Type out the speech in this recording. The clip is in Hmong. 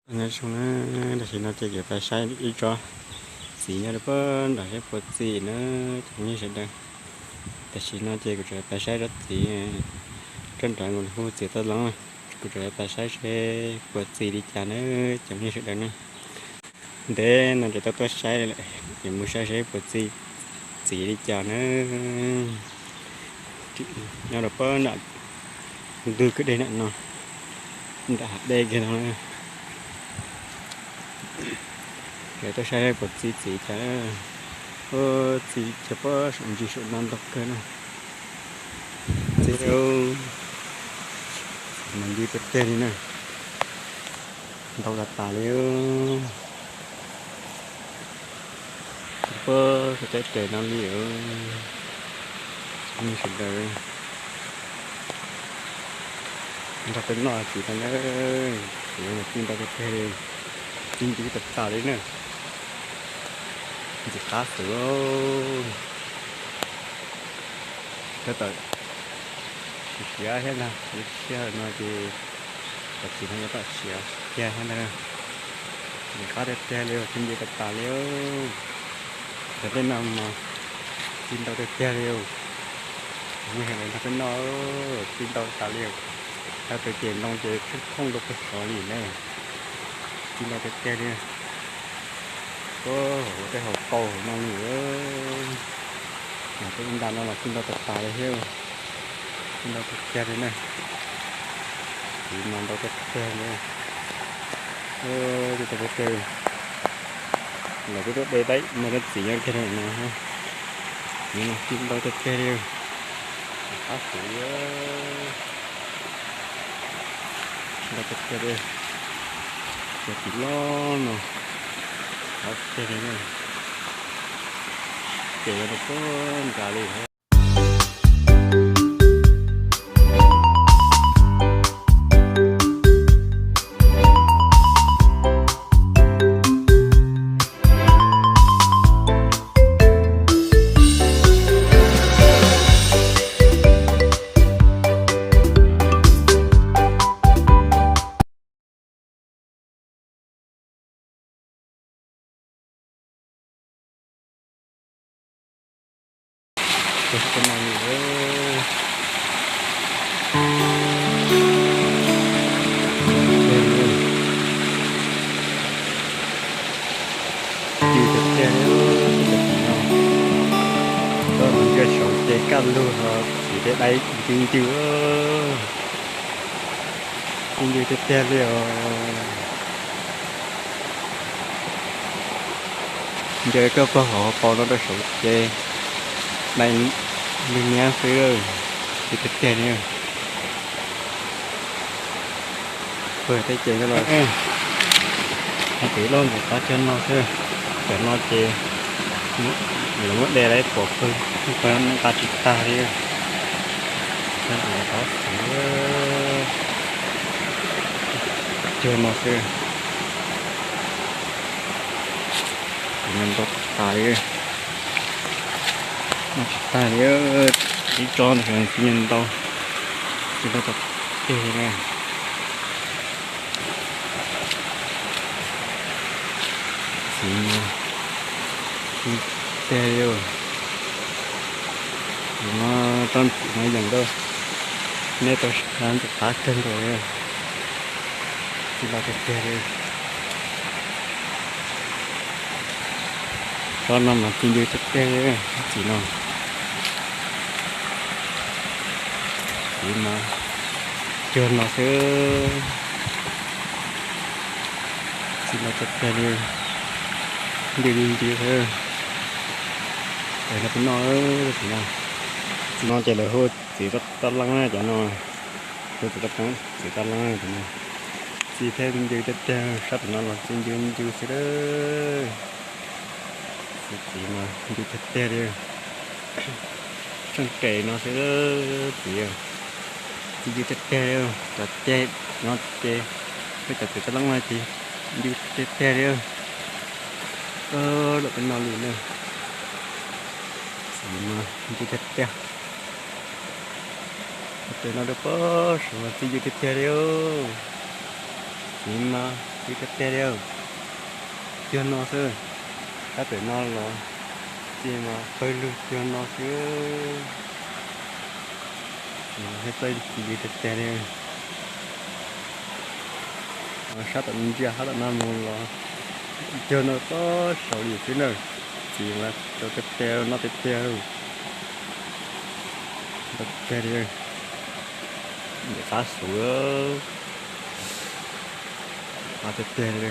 Nyob zoo na, tam sim no ces kuv pais saib ib tsob txiv nyob rau pem nram seb puas txi na, cov phooj ywg sawv daws. Tam sim no ces kuv tseem pais saib tsob txiv, tsob nrad hu txiv tab leeb, kuv tseem pais saib seb puas txi li cas na, cov phooj ywg sawv daws na. Ntev no ces tau tuaj saib lawm, ces mus saib seb puas txi txiv li cas na. Nyob rau pem nram ntug kwj deg nram no, nram hav dej kiag no. Lawv tuaj saib puas txi txiv cas. Ua txi cas pem saum ntsis saum no ntau kawg na. Txi mas ncw tiag tiag li na. Ntau tas tas li. Pem saum teb tes no li, nej sawv daws nrog peb noj txiv no na. Txiv mas txi ntau tiag tiag li, txi ncw tas tas li na. Ntxim qab xwb. Tab tom siav siav thiab ntag, lub sij hawm no ces cov txiv no yuav tau siav kiag thiab ntag. Ntxim qab tiag tiag li, txi ncw tas tas li. Cov tej no mas txi ntau tiag tiag li. Mus hais lawv nrog peb noj, txi ntau tas li. Thaum twg ces ntoo ces tsheej thooj rau pem saud li na. Txi ntau tiag tiag li. Ua hauv tej hauv paus hauv no li. Tej ib nta no los txi ntau tas tas li thiab. Txi ntau tiag tiag li na. Txiv mas ntau tiag tiag li. Txi ntau tiag tiag. Lawv twb tuaj de tau ib muag txiv nyob kiag rau no. Txiv mas txi ntau tiag tiag li. Qab xwb. Ntau tiag tiag li. Cov txiv loj no, qab tiag li na. Ces rau pem nrad li. Ncw tiag tiag li, cov txiv no. Koj mus ntsia saum ces kaj lug ho txiv tej dai ncw ncw. Ncw ncw tiag tiag li os. Ntsia koj pog hauv paus no rau saum ces dai ntws niab xwb, ncw tiag tiag li. Pawg tej ces no los, hais tias loj ntxim qab cuag no xwb. Cov no ces lawv muab de lawm pom pawg, pawg nqa tsis tag li. Ntxim qab xwb, cuag no xwb. Txiv no ntau tas tas li, noj tsis tag li. Ib tsob ntawd txiv ntau, txiv ntau tas tiag li na. Txiv no ntau tiag li. Txiv no, tsob txiv no yeem rau nej tau saib ntxim qab kawg nkaus li. Txiv ntau tiag tiag li. Tsob no mas txi ncw tiag tiag li, txiv no. Txiv mas cuag no xwb. Txi ntau tiag tiag li, ncw ncw xwb. Nrog peb noj, txiv no. Txiv no ces lawv hu txiv tab leeb na cov no. Hu txiv tab leeb, txiv tab leeb cov no. Txi thiab ncw tiag tiag, sab pem no los txi ncw ncw xwb. Txiv mas ncw tiag tiag li. Tsheej tes no xwb txiv. Txi ncw tiag tiag li. Cov ceg no ces, peb cov txiv tab leeb no ces ncw tiag tiag li. Lawm peb noj li na. Txiv mas ncw tiag tiag. Tes no rau pem saud mas txi ncw tiag tiag li. Txiv mas Li tiag tiag li, cuag no xwb. Sab pem no los ces mas pawg lug cuag no xwb. Thiab txawj ntxim li tiag tiag li. Sab tom ntsia sab tom no mus los cuag no tob saud li xwb na. Ces mas rau tiag tiag no tiag tiag. Tiag tiag li, ntawm qab xuv, qab tiag tiag li.